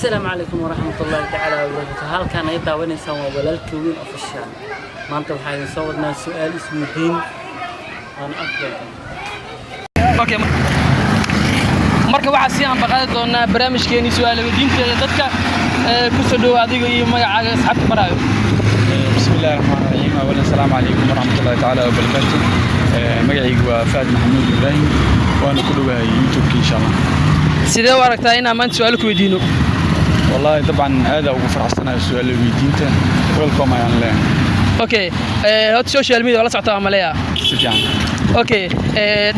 Asalaamu calaykum waraxmatullaahi tacaala wabarakaatu. Halkaan ay daawanaysaan waa Walaalka Weyn Official. Maanta waxaa idin soo wadnaa su-aal isweydiin waan arki. Okay, marka waxaa sii ambaqaadi doonaa barnaamijkeenii su-aal weydiinta ee dadka. Ku soo dhowo adiga iyo magacaaga asxaabta maraayo. بسم الله الرحمن الرحيم. أولا، السلام عليكم ورحمة الله تعالى وبركاته. Magacaygu waa Fahad Maxamuud Ibraahim, waana ku dhowahay YouTube insha Allah. Sidee u aragtaa inaan maanta su-aal ku weydiino? والله طبعا aad ugu faraxsanahay su'aal weydiinta. Welcome ayaan leeyahay. Okay, horta social media waa la socotaa, maleeya? Si fiican. Okay,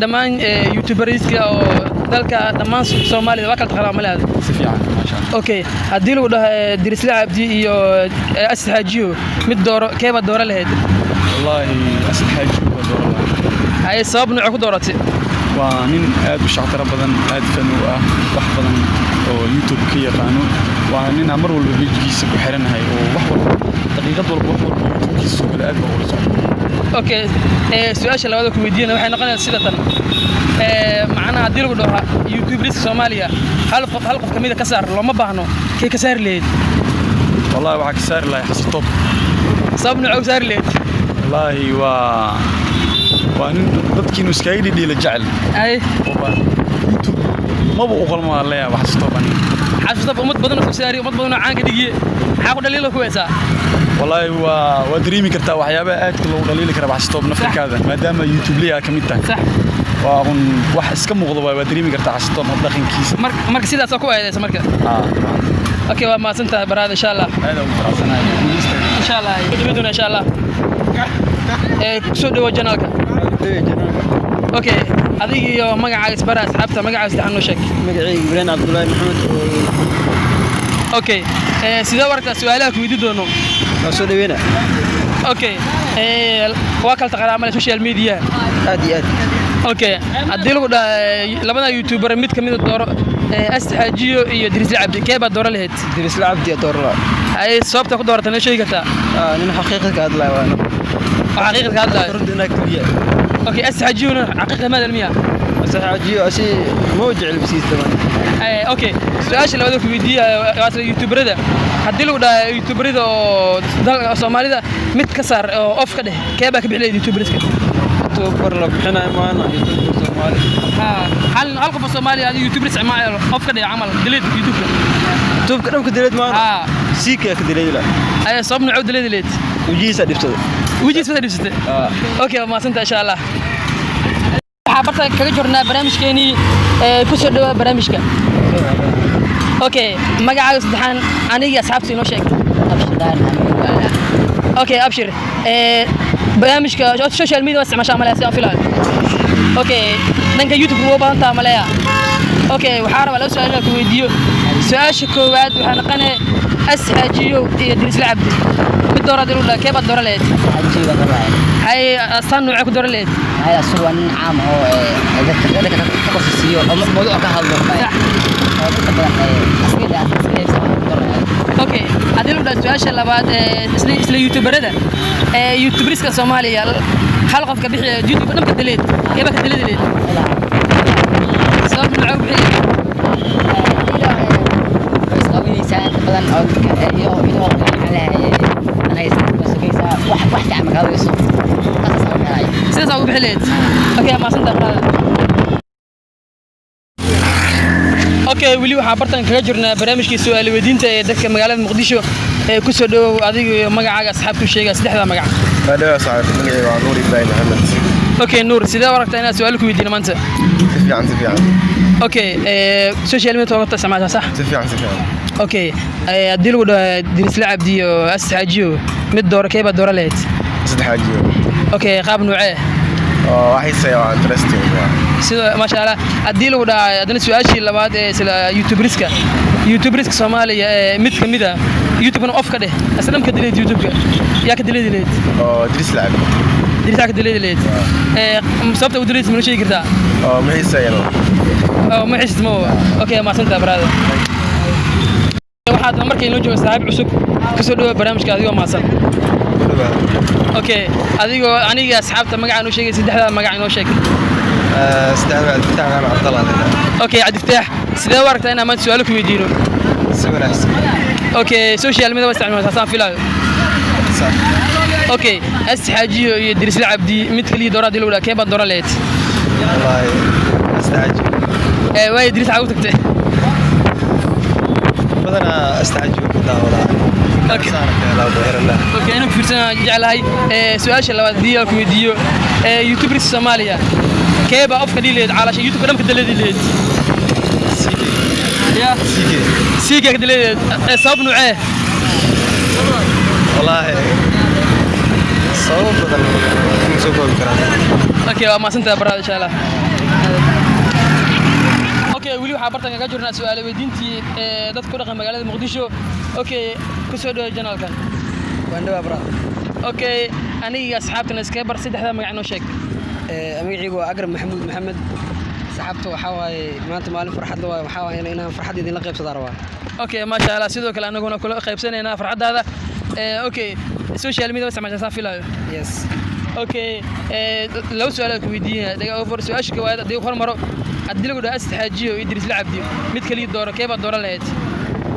dhammaan youtuberska oo dalka, dhammaan Soomaalida waa kala taqaanaa, maleeya? Si fiican, maasha Allah. Okay, haddii lagu dhaho Dirisle Cabdi iyo Asad Xaajiyo mid dooro, keebaad dooro lahayd? والله Asad Xaaji waa dooran lahaa. Haye, sabab nooce ku dooratay? Waa nin aad u shactaro badan, aad fan u ah, wax badan oo YouTube ka yaqaano. Waa nin aan mar walba page-kiisa ku xiranahay oo wax walba, daqiiqad walba, wax walba YouTube-kiisa soo gala aad baa ula socda. Okay, su-aasha labaad oo ku weydiinaya waxay noqonaysaa sida tan. Macnaha haddii lagu dhaho youtuberska Soomaaliya hal qof kamida ka saar, looma baahno, kay ka saari lahayd? والله waxaa ka saari lahay Xasan Top. Sabab nooce u saari lahayd? Wallaahi waa nin dadkiinu iskaga dhidhiila jecel. Ooba YouTube maba u qalmo aan leeyahay Xasan Top aniga. Xasan Top ummad badan oo soo saari, ummad badan oo caan ka dhigiye, maxaa ku dhaliilo ku haysaa? Wallaahi waa dareemi kartaa waxyaabaha aadka loogu dhaliili kara Xasan Top naftirkaada, maadaama YouTube liya ka mid tahay. Waa un wax iska muuqda waay, waa dareemi kartaa Xasan Top dhaqankiisa. Marka sidaasaa ku eedaysa marka? Aa. Okay, waa mahadsan tahay, brother, insha Allah. Aad ugu faraxsanahay. Insha Allah dhimi insha Allah. Kusoo dhawo channelka. Okay, adiga iyo magacaaga isbara asxaabta, magacaaga saddexan noo sheeg. Magacayga Ibraahim Cabdullaahi Maxamed oo. Okay, sidee u aragtaa su-aalaha ku weydiin doono? Waa soo dhaweyna. Okay, waa kala taqaanaa male social media? Aad iyo aad. Okay, haddii lagu dhaha labada youtuber mid ka mid a dooro, Asad Xaajiyo iyo Dirisle Cabdi, kee baad dooro lahayd? Dirisle Cabdi doorla. Ay, sababta ku dooratay noo sheegi kartaa? Nin xaqiiqad ka hadlaya waa. Oo xaqiiqad ka hadlaayo. Runta inaa keliya. Okay, Asad Xaajiyona xaqiiqda ma hadal miya? Xaajiyo asi ma jecel bisiista. Okay, su-aasha labaad ku weydiiya waa isla youtuberada. Haddii lagu dhaha youtuberada oo dalka Soomaalida mid ka saar oo off ka dheh, kee baa ka bixi lahayd youtuberska? YouTuber la bixinayo maana YouTuber Soomaali? Ha, hal qof oo Soomaali ah youtuber isticmaal, off ka dheh camal, delete YouTube-ka. YouTube-ka dhanka delete maana? Ha. Siika ka delete la. Ay, sabab nooc delete lahayd? Wajihiisa dhibsada. Wejigiisa dhibsatay? Okay, waa mahadsantahay, insha Allah. Waxaa barta kaga jirnaa barnaamijkeenii. Ku soo dhawaa barnaamijka. Okay, magacaaga saddexaan anigii asxaabta inoo sheeg. Okay, Abshir, barnaamijka social media waa isticmaashaa malaya, si aan filayo. Okay, dhanka YouTube waa badan taha malaya. Okay, waxaa rabaa laba su-aal inaan ku weydiiyo. Su-aasha koowaad waxaa noqonaya Asad Xaajiyo iyo Dirisle Cabdi mid dooraad inuu dhaha, kee baad dooran lahayd? Hay, astaan noocee ku dooran lahayd? Maxay, asugu waa nin caam ah oo dadka ka qososiiyo oo mawduuc ka hadlo oo inta badan asiga. Okay, haddii lagu dhaha su-aasha labaad isla youtuberada, youtuberska Soomaaliya hal qof ka bixi, YouTube dhanka delete, keeba ka delete lahayd? Sabab noocee ku bixi? Isqawinaysaa inta badan oo dadka iyo maxaa lahaye anaysa sugaysaa, wax fiican ma kaadayso, taas aan bixinaya. Sidaas ugu bixi lahayd. Okay, mahadsantahay, brother. Okay, weli waxaan bartan kaga jirnaa barnaamijkii su'aal weydiinta ee dadka magaalada Muqdisho. Ku soo dhawow adiga iyo magacaaga asxaabtu sheega, saddexda magac. Maadhawa saaxiib, magacayga waa Nuur Ibraahim Maxamed. Okay, Nuur, sidee u aragtaa inaad su'aal ku weydiino maanta? Si fiican, si fiican. Okay, social media waa isticmaashaa, sax? Si fiican, si fiican. Okay, haddii lagu dhaho Dirisle Cabdi iyo Asad Xaajiyo mid dooro, kee baad dooro lahayd? Asad Xaajiyo. Okay, qaab nuucee? Oo waxay waa interesting waa. Sida maasha Allah. Haddii lagu dhahaa haddana su-aashii labaad ee isla youtuberska Soomaaliya ee mid ka mid ah YouTube-kana off ka dheh, isla ka delete YouTube-ka, yaa ka delete lahayd? Oo Dirisle Cabdi. Dirisle ka delete lahayd. Sababta u delete ma noo sheegi kartaa? Oo ma xiiseeyano. Oo ma xiisid ma. Okay, mahadsantahay, brother. Waxaad markay inoo jooga saaxiib cusub. Kasoo dhawa barnaamijka adigoo mahadsan. Okay, adigoo aniga asxaabta magaca noo sheegay, saddexda magac inoo sheeg. Saddexda Cabdifitaax Maxamed Cabdallah. Okay, Cabdifataax, sidee u aragtaa inaan maanta su'aalo ku weydiino? Si wanaagsan. Okay, social media waa isticmaalsaa saan filaayo. Sax. Okay, Asad Xaajiyo iyo Dirisle Cabdi mid kaliya doora haddii lagu dhaha, kee baad dooran lahayd? Wallaahi, Asad Xaaji. Waayo, Diris xaa u tagtay? Badanaa Asad Xaaji ku daawadaa. Okay. Saana ka helaa xiranaa. Okay, inaan ku fiirsanaa jeclahay. Su-aasha labaad haddii aan ku weydiiyo, youtuberska Soomaaliya kee baa ofka dhihi lahayd, caalasha YouTube dhan ka daleedi lahayd? CK. Ya? CK. Siiga ka daleedi lahayd. Sabab nuucee? Wallaahi, sabab badan kuma soo koobi karaa. Okay, waa mahadsantahay baraad, insha Allah. Okay, weli waxaa bartan kaga jirnaa su'aalo weydiintii ee dadka ku dhaqan magaalada Muqdisho. Okay, ku soo dhawaad channelkan. Waan dhawaa, bro. Okay, aniga iyo asxaabtana iskaga bar, saddexda magac noo sheeg. Magacaygu waa Akram Maxamuud Maxamed. Saxaabta, waxaa waaye maanta maalin farxad la waaye, waxaa waaye inaan farxad idinla qaybsadaa rabaa. Okay, maasha Allah. Sidoo kale anaguna kula qaybsanaynaa farxaddaada. Okay, social media ma isticmaashaa saan filaayo? Yes. Okay, laba su'aal aan ku weydiinaya daga over. Su-aasha koowaad haddii hormaro, haddii lagu dhaho Asad Xaajiyo iyo Idriis Lacabdi mid kaliya dooro, kee baad dooran lahayd?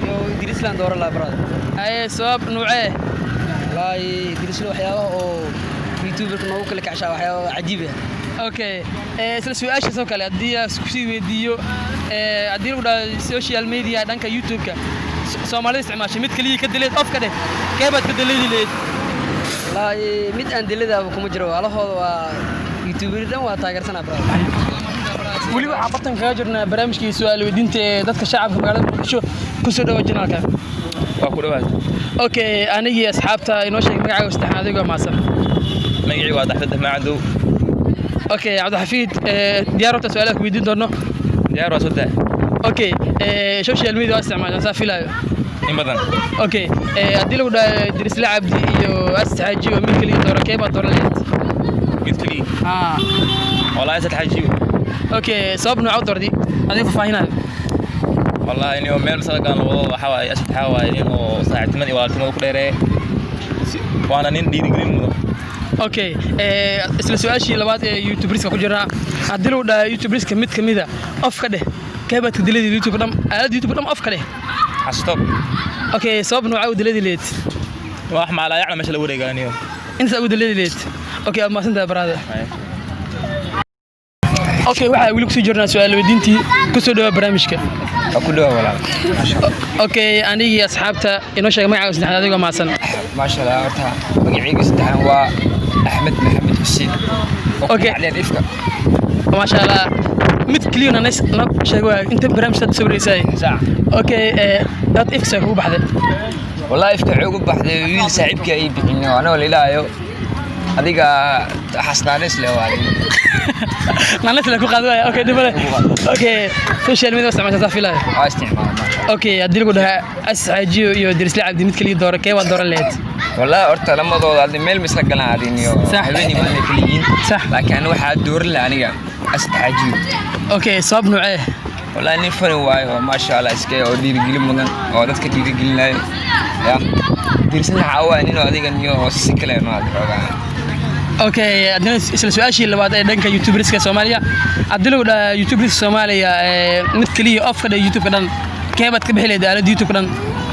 Yo, Idriislaan dooran lahaa, brother. Aye, sabab nuucee? Wallaahi, Idriisla waxyaabaha oo youtuberka noogu kala kacshaa waxyaaba cajiib ah. Okay, isla su-aashaas oo kale haddii aan kusii weydiiyo, haddii lagu dhaho social media dhanka YouTube-ka Soomaalida isticmaashay mid kaliya ka daleed, off ka dheh, kee baad ka daleedi lahayd? Wallaahi, mid aan diladaaba kuma jiro, alahooda waa youtuber dhan waa taageersanaa, brother. Weli waxaa bartan kaga jirnaa barnaamijkii su-aal weydiinta ee dadka shacabka magaalada Muqdisho. Kusoo dhawa channelka. Waa ku dhawaad. Okay, anigii asxaabta inoo sheeg magacaaga saddexaad adigoo mahadsan. Magacii waa Daxdada Macadow. Okay, Cabdixafiid, diyaar horta su-aalaha ku weydiin doono? Diyaar, waa soo daa. Okay, social media waa isticmaashaan saa filaayo? In badan. Okay, haddii lagu dhaho Dirisle Cabdi iyo Asad Xaaji oo mid kaliya dooro, kee baad dooran lahayd? Mid keliya? Haa. Wallaahi, Asad Xaajiyo. Okay, sabab nooca u doortay adiga faahfaahinayo? Wallaahi, inuu meel masalagan la wado waxaa waaye Asad waxaa waaye inuu saaxiibtinimada iyo walaaltinimada ku dheereeye, waana nin dhiirigelin mudan. Okay, isla su-aashii labaad ee youtuberska ku jirnaa, haddii lagu dhaho youtuberska mid ka mid a off ka dheh, kee baad ka dileedi YouTube dham, aaladda YouTube dham off ka dheh? Xasusto. Okay, sabab nooca u dileedi lahayd? Wax maalaayacna meesha la wareegaaniyo. Intaas ugu dileedi lahayd. Okay, waad mahadsantahay, brother. Okay, waxaa weli kusii jirnaa su-aal weydiintii. Kusoo dhawaa barnaamijka. Waa ku dhawa, walaal. Okay, anigii asxaabta inoo sheega magacaaga saddexaad adigoo mahadsan. Maasha Allah, horta magacayga saddexaan waa Axmed Maxamed Xuseen oo ku magacdheer Ifka. Maasha Allah, mid keliyana nas no sheeg waa inta barnaamijka soo wareysay. Okay, dad Ifka kugu baxday? Wallahi, Ifka wuxuu ugu baxday wiil saaxiibkii ay bixin oo anoo la ilaayo adiga xasnaaneys leh waa. Naanes la ku qaado waaya. Okay, dhib male. Okay, social media isticmaashaa saa filaya? Waa isticmaala, maasha. Okay, haddii lagu dhahaa Asxaajiyo iyo Dirisle Cabdi mid kaliya dooro, kee waad dooran lahayd? Wallahi, horta lamadooda hadda meel misla galaan adin iyo haweeney maalin kala yihiin, laakiin aniga waxaa dooran lahaa aniga Asad Xaajiyo. Okay, sabab nuucee? Wallahi, nin fani waayo oo maasha Allah iska oo dhiirigelin mudan oo dadka dhiirigelinayo ya. Dirisle waxaa waaye nin oo adiga niyo oo si kale no aad xoogaa. Okay, haddana isla su-aashii labaad ee dhanka youtuberska Soomaaliya, haddii lagu dhahaa youtuberska Soomaaliya mid kaliya off ka dheh YouTube-ka dhan, kee baad ka bixi lahayd aaladda YouTube-ka dhan?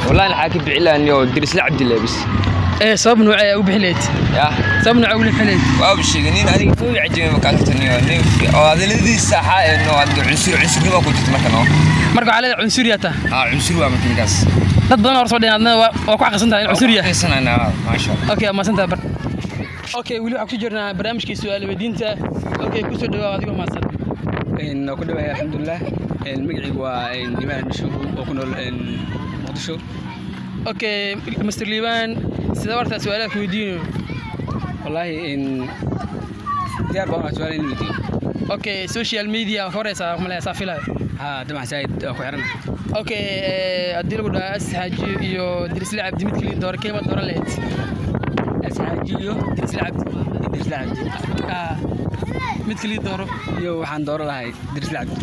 Wallahi, waxaa ka bixi lahaa niyo Dirisle Cabdi Leebis. Sabab nuucee u bixi lahayd? Ya. Sabab nuucee ugu bixi lahayd? Waa sheegay nin adiga soo cajabay markaas horta niyo nin oo hadaladiisa saxa ee no adiga cunsurnimo ku jirta marka no. Marka waxaa leedahay cunsuriya taa? Haa, cunsur waa marka ninkaas. Dad badan hor soo dheen, adna waa ku xaqiisan tahay in cunsuriya. Xaqiisanayna, maasha Allah. Okay, waa mahadsantahay bar. Okay, weli waxaan ku jirnaa barnaamijkii su'aal weydiinta. Okay, kusoo dhawaad adigoo mahadsan. Waa ku dhawahay, alxamdulilah. Magacaygu waa Liibaan Mishuugu oo ku nool Muqdisho. Okay, Mr Liibaan, sidee wartaa su'aalaha ku weydiinayo? Wallaahi, diyaar baan waa su'aal in weydiiyo. Okay, social media waa ka wareysaa malaya saa filayo? Haa, dabcan, saaid waa ku xiran. Okay, haddii lagu dhahaa Asxaaji iyo Dirisle Cabdi mid kaliya dooro, kee baad dooran lahayd? Asxaaji iyo Dirisle Cabdi. Dirisle Cabdi. Mid kaliya dooro. Iyo waxaan dooran lahay Dirisle Cabdi.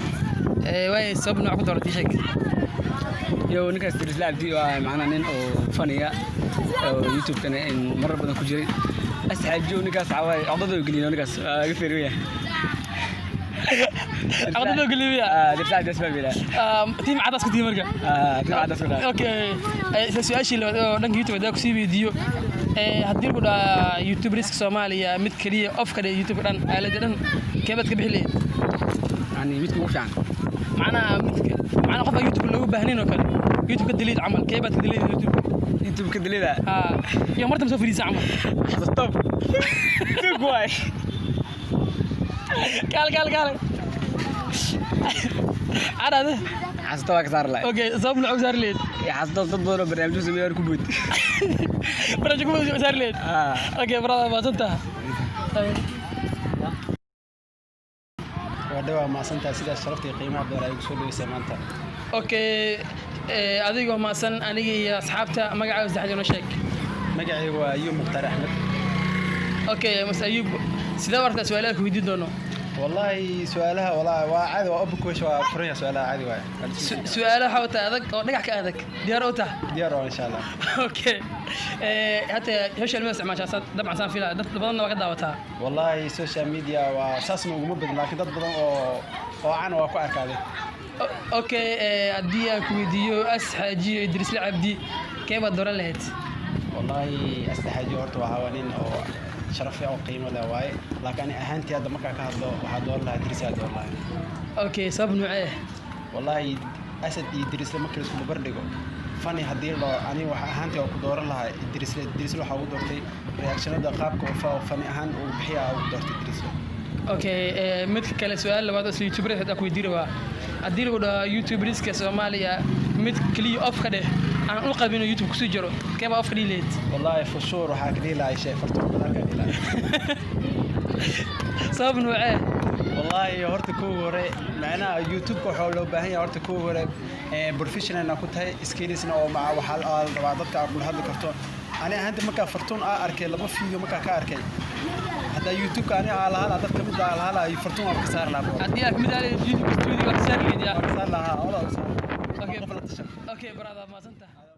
Waay, sabab nooc ku dooratay, sheeg. Iyo ninkaas Dirisle Cabdi waa macnaha nin oo faniya oo YouTube-kana in marar badan ku jiray. Asxaaji ninkaas waxaa waaye codada u geliyay ninkaas waa iga feerweya. Caqdada geliya. Ah, Dirisle Cabdi isfahmi lahaa. Team cadaas ku tiim marka. Ah, team cadaas ku dhahay. Okay, isla su-aashii labaad oo dhanka YouTube haddaan kusii weydiiyo, haddii lagu dhahaa YouTuberiska Soomaaliya mid keliya off ka dhig YouTube dhan, aaladda dhan, keebaad ka bixi lahayd? Yani midka ugu fiican? Macnaha midka, macnaha qofka YouTube loogu baahnayn oo kale, YouTube ka delete camal, keebaad ka delete YouTube? YouTube ka delete. Ah, iyo martan soo fadhiisa camal. Stop. Tug waay. Kaal, kaal, kaal. Cadhade. Xasata waa ka saari lahay. Okay, sabab nooc saari lahayd? Xasata dad badan oo barnaamijyo sameeyo ku bood. Barnaamijyo ku bood saari lahayd. Okay, brother, mahadsantahay. Waa dhawaa, mahadsantahay sidaas sharafta iyo qiimaha badan ay ugu soo dhaweysay maanta. Okay, adigoo mahadsan, aniga iyo asxaabta magacaaga saddexda inoo sheeg. Magacaygu waa Ayuub Mukhtaar Axmed. Okay, mas Ayuub, sidee u aragtaa su-aalaha ku weydiin doono? Wallaahi su-aalaha wallaahi waa caadi, waa open question, waa furan yahay su-aalaha, caadi waaye. Su-aalaha waxaa wataa adag oo dhagax ka adag, diyaar u tahay? Diyaar waa, insha Allah. Okay, hata social media isticmaashaa dabcan saan filaya, dad badanna waa ka daawataa. Wallaahi social media waa saasna uguma badan, laakiin dad badan oo caan waa ku arkaaday. Okay, haddii aan ku weydiiyo As Xaajiyo Idriisle Cabdi, kee baad dooran lahayd? Wallaahi Asad Xaaji horta waxaa waa nin oo sharaf oo qiimo leh waaye, laakiin ani ahaantii hadda markaa ka hadlo waxaa dooran lahaa Idriis ayaa dooran lahaa. Okay, sabab noocee? Wallaahi Asad iyo Idriisle marka la isku barbardhigo fani haddii loo, ani waxa ahaantii oo ku dooran lahaa Idriisle. Idriisle waxaa ugu doortay reactionada, qaabka oo fani ahaan uu bixiya ugu doortay Idriisle. Okay, midka kale, su-aal labaad oo isla youtuber xitaa ku weydiin rabaa, haddii lagu dhaho youtuberska Soomaaliya mid keliya off ka dheh aan u qabin oo YouTube kusii jiro, kee baa off ka dhihi lahayd? Wallaahi for sure waxaa ka dhihi lahaa shay fartuun badan ka dhihi lahaa. Sabab noocee? Wallaahi horta kuwa hore macnaha YouTube-ka waxaa loo baahan yahay horta kuwa hore professional ku tahay, skillsna oo maca waxaa la rabaa dadka aad kula hadli karto. Ani ahaanta markaa fartuun aa arkay, laba video markaa ka arkay, hadda YouTube-ka ani aa lahaa dad kamid aa lahaa, fartuun waa ka saari lahaa. Haddii aad kamid ahayd YouTube studio waa ka saari lahayd, yaa? Waa ka saari lahaa, walaa ka saari. Okay. Qof la tashan. Okay, brother, mahadsantahay.